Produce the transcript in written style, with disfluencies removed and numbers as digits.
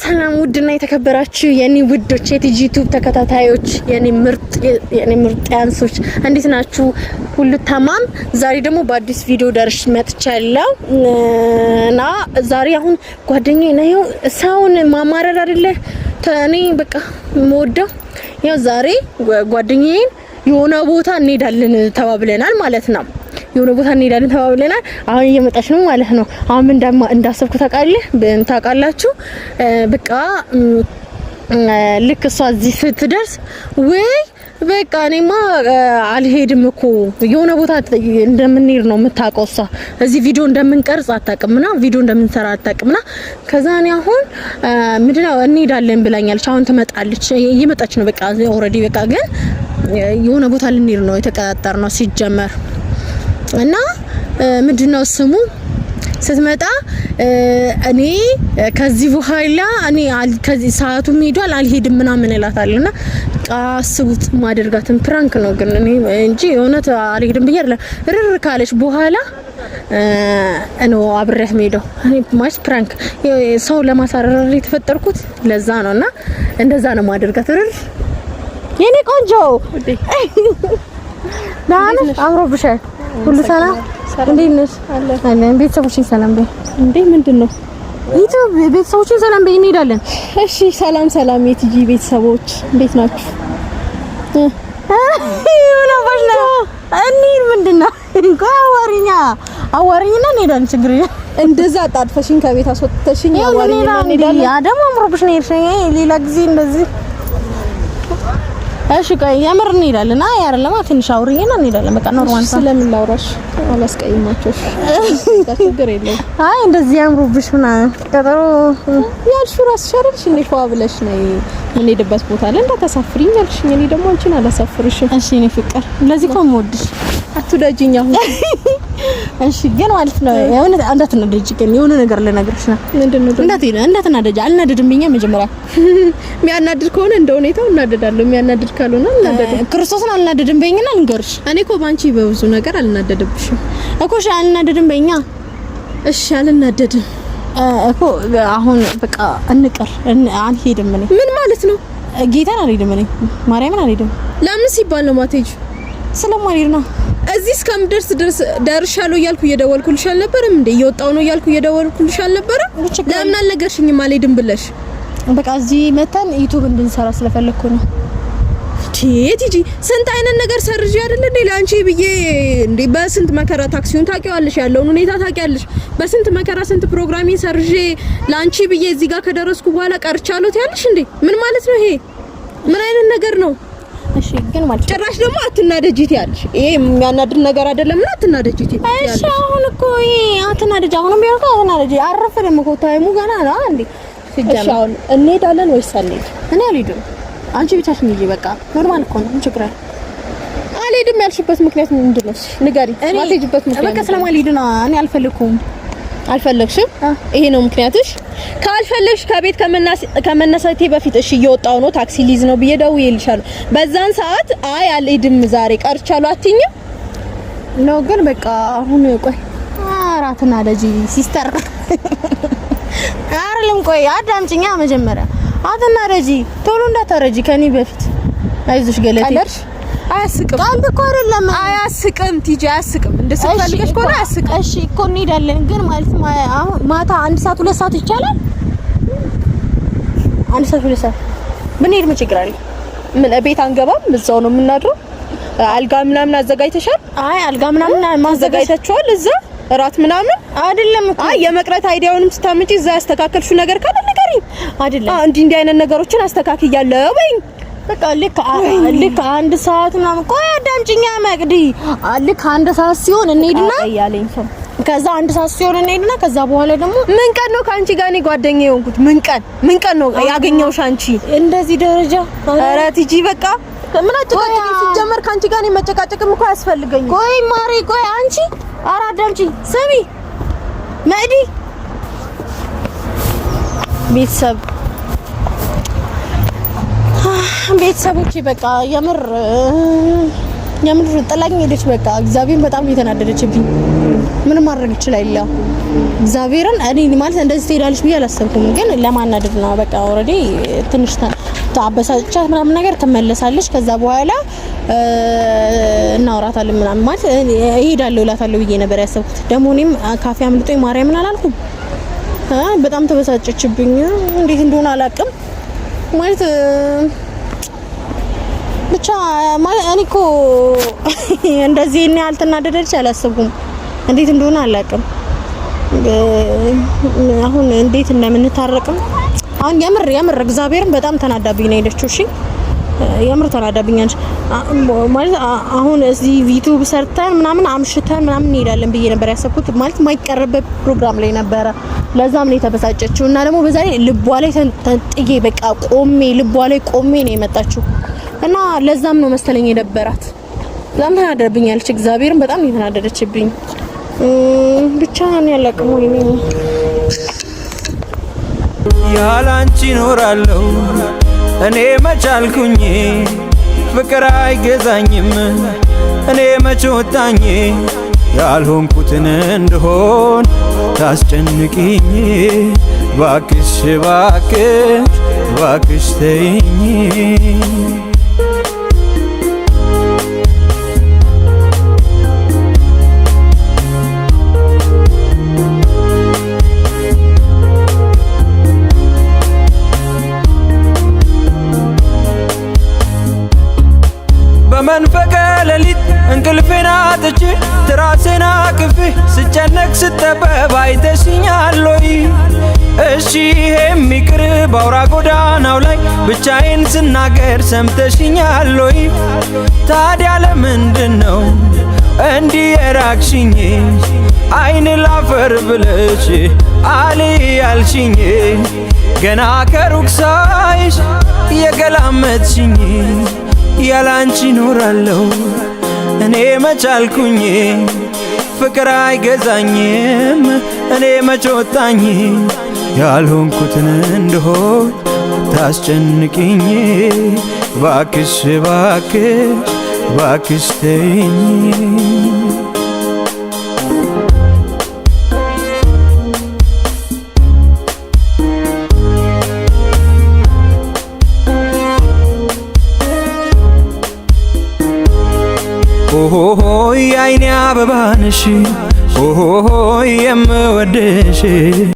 ሰላም ውድና የተከበራችሁ የኔ ውዶች የቲጂ ዩቲዩብ ተከታታዮች፣ የኔ ምርጥ ያንሶች፣ እንዴት ናችሁ? ሁሉ ተማም። ዛሬ ደግሞ በአዲስ ቪዲዮ ደርሼ መጥቻለሁ እና ዛሬ አሁን ጓደኛዬ ነው፣ ሰውን ማማረር አይደለ እኔ በቃ የምወደው። ያው ዛሬ ጓደኛዬን የሆነ ቦታ እንሄዳለን ተባብለናል ማለት ነው። የሆነ ቦታ እንሄዳለን ተባብለናል። አሁን እየመጣች ነው ማለት ነው። አሁን ምን እንዳሰብኩ ታውቃለህ? ታውቃላችሁ? በቃ ልክ እሷ እዚህ ስትደርስ ወይ በቃ እኔማ አልሄድም እኮ፣ የሆነ ቦታ እንደምንሄድ ነው የምታውቀው እሷ። እዚህ ቪዲዮ እንደምንቀርጽ አታውቅምና፣ ቪዲዮ እንደምንሰራ አታውቅምና ከዛ እኔ አሁን ምንድነው እንሄዳለን ብላኛለች። አሁን ትመጣለች፣ እየመጣች ነው። በቃ already በቃ ግን የሆነ ቦታ ልንሄድ ነው የተቀጣጠርነው ሲጀመር። እና ምንድነው ስሙ፣ ስትመጣ እኔ ከዚህ በኋላ እኔ ከዚህ ሰዓቱም ሄዷል፣ አልሄድም ምናምን እላታለሁ። እና አስቡት ማደርጋትን prank ነው ግን እኔ እንጂ የእውነት አልሄድም ብዬ አይደለም። ርር ካለች በኋላ ነው አብሬያት የምሄደው። እኔ ማለት prank ሰው ለማሳረር የተፈጠርኩት ለዛ ነው። እና እንደዛ ነው ማደርጋት። ርር የኔ ቆንጆ፣ ደህና ነሽ? አምሮብሻል። ሁሉ ሰላም? እንዴት ነሽ? አለን። ቤተሰቦችን ሰላም በይ። እንዴ፣ ምንድን ነው? ዩቲዩብ ቤተሰቦችን ሰላም በይ፣ እንሄዳለን። እሺ፣ ሰላም ሰላም፣ የቲጂ ቤተሰቦች እንዴት ናችሁ? ምን አባሽ ነው? እንሂድ። ምንድን ነው? እንኳን አዋሪኛ አዋሪኝና እንሄዳለን። ችግር የለም። እንደዛ አጣድፈሽኝ ከቤት አስወጥተሽኝ አዋሪኝና እንሄዳለን። ያ ደግሞ አምሮብሽ ነው የሄድሽኝ። ሌላ ጊዜ እንደዚህ። እሺ ቆይ፣ የምር እንሄዳለን። አይ አይደለም፣ ትንሽ አውሪኝና እንሄዳለን። በቃ normal። ስለምን ላውራሽ? አላስቀይማቸው። ችግር የለውም። አይ እንደዚህ አምሮብሽ ምናምን ቀጠሮ ያልሽው እራስሽ አይደልሽ እንዴ? ፏ ብለሽ ነይ፣ የምንሄድበት ቦታ ላይ እንዳታሳፍሪኝ ያልሽኝ። እኔ ደግሞ አንቺን አላሳፍርሽም። እሺ እኔ ፍቅር፣ ለዚህ እኮ የምወድሽ። አትውደጂኝ አሁን። እሺ ግን ማለት ነው የሆነ እንዳትናደጂ፣ ግን የሆነ ነገር ልነግርሽ ነው። ምንድን ነው? እንዳትናደጂ። አልናደድም ብኛ መጀመሪያ። የሚያናድድ ከሆነ እንደ ሁኔታው እናደዳለሁ። የሚያናድድ ካልሆነ አልናደድም። ክርስቶስን አልናደድም በይኝና ልንገርሽ። እኔ እኮ ባንቺ በብዙ ነገር አልናደድብሽም። እኮ። እሺ አልናደድም በይኛ። እሺ አልናደድም። እኮ አሁን በቃ እንቅር፣ አልሄድም እኔ። ምን ማለት ነው? ጌታን አልሄድም እኔ፣ ማርያምን አልሄድም። ለምን ሲባል ነው ማትሄጂው? ስለማልሄድ ነው። እዚህ እስከምደርስ ድረስ ደርሻለሁ እያልኩ እየደወልኩልሽ አልነበረም እንዴ? እየወጣሁ ነው እያልኩ እየደወልኩልሽ አልነበረም? ለምን አልነገርሽኝም አልሄድም ብለሽ? በቃ እዚህ መተን ዩቲዩብ እንድንሰራ ስለፈለኩ ነው። ቲጂ፣ ስንት አይነት ነገር ሰርዤ አይደል እንዴ ለአንቺ ብዬ? እንዴ በስንት መከራ፣ ታክሲውን ታውቂዋለሽ፣ ያለውን ሁኔታ ታውቂያለሽ። በስንት መከራ ስንት ፕሮግራሜን ሰርዤ ለአንቺ ብዬ እዚህ ጋር ከደረስኩ በኋላ ቀርቻለሁ ትያለሽ እንዴ? ምን ማለት ነው ይሄ? ምን አይነት ነገር ነው? እሺ ግን ማለት ጭራሽ ደግሞ አትናደጂ ትያለሽ። ይሄ የሚያናድድ ነገር አይደለም እና አትናደጂ ትያለሽ። እሺ አሁን እኮ ይሄ አትናደጂ፣ አሁንም ቢሆን እኮ አትናደጂ። አረፈደም እኮ፣ time ኡ ገና ነው እንዴ። እሺ አሁን እንሄዳለን ወይስ አንሄድም? እኔ አልሄድም። አንቺ ብቻሽን ሂጂ። በቃ normal እኮ ነው። ምን ችግር አለ? አልሄድም ያልሽበት ምክንያት ምንድን ነው? ንገሪኝ። ማልሄጂበት ምክንያት? በቃ ስለማልሄድ ነው። እኔ አልፈልኩም። አልፈለግሽም? ይሄ ነው ምክንያትሽ? ካልፈለግሽ ከቤት ከመነሳቴ በፊት እሺ እየወጣሁ ነው፣ ታክሲ ሊይዝ ነው ብዬ ደውዬልሻለሁ። በዛን ሰዓት አይ አልሄድም ዛሬ ቀርቻለሁ አትይኝም? ነው ግን በቃ አሁን ቆይ፣ አራትና ደጂ sister አይደለም። ቆይ አዳምጪኛ መጀመሪያ። አትናደጂ፣ ቶሎ እንዳታረጂ ከኔ በፊት። አይዞሽ ገለቴ። ቀለድሽ? አያስቅም። ቀልድ እኮ አይደለም። አያስቅም ቲጂ፣ አያስቅም። እንደስፈልገሽ ከሆነ አያስቅም። እሺ እኮ እንሄዳለን ግን ማለት አሁን ማታ 1 ሰዓት 2 ሰዓት ይቻላል? 1 ሰዓት 2 ሰዓት ብንሄድ ምን ችግር አለ? ምን ቤት አንገባም? እዛው ነው የምናድረው። አልጋ ምናምን አዘጋጅተሻል? አይ አልጋ ምናምን ማዘጋጅታችኋል? እዛ እራት ምናምን? አይደለም እኮ። አይ የመቅረት idea ውንም ስታመጪ እዛ ያስተካከልሽው ነገር ካለ ንገሪኝ። አይደለም። አዎ እንዲህ እንዲህ አይነት ነገሮችን አስተካክያለሁ በይኝ። በቃ ልክ 1 ሰዓት ምናምን፣ ቆይ አዳምጪኛ መቅዲ፣ ልክ 1 ሰዓት ሲሆን እንሄድና እያለኝ ሰው ከዛ 1 ሰዓት ሲሆን እንሄድና ከዛ በኋላ ደግሞ ምን ቀን ነው ከአንቺ ጋር እኔ ጓደኛ የሆንኩት? ምን ቀን ነው ያገኘሁሽ አንቺ? እንደዚህ ደረጃ። ኧረ ቲጂ፣ በቃ ምን አጨቃጨቀኝ? ሲጀመር ከአንቺ ጋር እኔ መጨቃጨቅም እኮ አያስፈልገኝም። ቆይ ማሪ፣ ቆይ አንቺ፣ ኧረ አዳምጪኝ፣ ስሚ መቅዲ፣ ቤተሰቦቼ በቃ የምር የምር ጥላኝ ሄደች። በቃ እግዚአብሔርን በጣም የተናደደችብኝ። ምንም ማድረግ እችላለሁ። እግዚአብሔርን እኔ ማለት እንደዚህ ትሄዳለች ብዬ አላሰብኩም፣ ግን ለማናደድ ነው። በቃ already ትንሽ አበሳጭቻት ምናምን ነገር ትመለሳለች። ከዛ በኋላ እናወራታለን ምናምን ማለት እሄዳለሁ እላታለሁ ብዬ ነበር ያሰብኩት። ደግሞ እኔም ካፌ አምልጦኝ ማርያምን አላልኩም። በጣም ተበሳጨችብኝ። እንዴት እንደሆነ አላውቅም ማለት ብቻ ማለት እኔ እኮ እንደዚህ እኔ አልተናደደች አላሰብኩም። እንዴት እንደሆነ አላውቅም። አሁን እንዴት እንደምንታረቅም አሁን የምር የምር እግዚአብሔርን በጣም ተናዳብኝ ነው የሄደችው። እሺ የምር ተናዳብኛለች ማለት አሁን እዚህ ዩቲዩብ ሰርተን ምናምን አምሽተን ምናምን እንሄዳለን ብዬ ነበር ያሰብኩት። ማለት የማይቀርበት ፕሮግራም ላይ ነበረ። ለዛም ነው የተበሳጨችው። እና ደግሞ በዛ ላይ ልቧ ላይ ተንጥዬ በቃ ቆሜ ልቧ ላይ ቆሜ ነው የመጣችው እና ለዛም ነው መሰለኝ የደበራት። በጣም ተናደብኛለች። እግዚአብሔርን በጣም ነው የተናደደችብኝ። ብቻ ነው ያለቅሙ ያላንቺ እኖራለሁ እኔ መቻልኩኝ ፍቅር አይገዛኝም እኔ መች ወጣኝ ያልሆንኩትን እንደሆን ታስጨንቅኝ ባክሽ ባክሽ ባክሽ ተይኝ። በመንፈቀ ሌሊት እንቅልፌን አጥቼ ትራሴን አቅፌ ስጨነቅ ስጠበብ አይተሽኛል ወይ? እሺ ይሄም ይቅር በአውራ ጎዳናው ላይ ብቻዬን ስናገር ሰምተሽኛል ወይ? ታዲያ ለምንድን ነው እንዲህ የራቅሽኝ? አይን ላፈር ብለሽ አል ያልሽኝ ገና ከሩቅ ሳይሽ የገላመጥሽኝ ያላንቺ እኖራለሁ እኔ መቻልኩኝ ፍቅር አይገዛኝም እኔ መች ወጣኝ ያልሆንኩትን እንደሆን ታስጨንቅኝ ባክሽ ባክሽ ባክሽ ተይኝ። ኦሆሆ የአይኔ አበባ ነሽ ኦሆሆ የምወድሽ።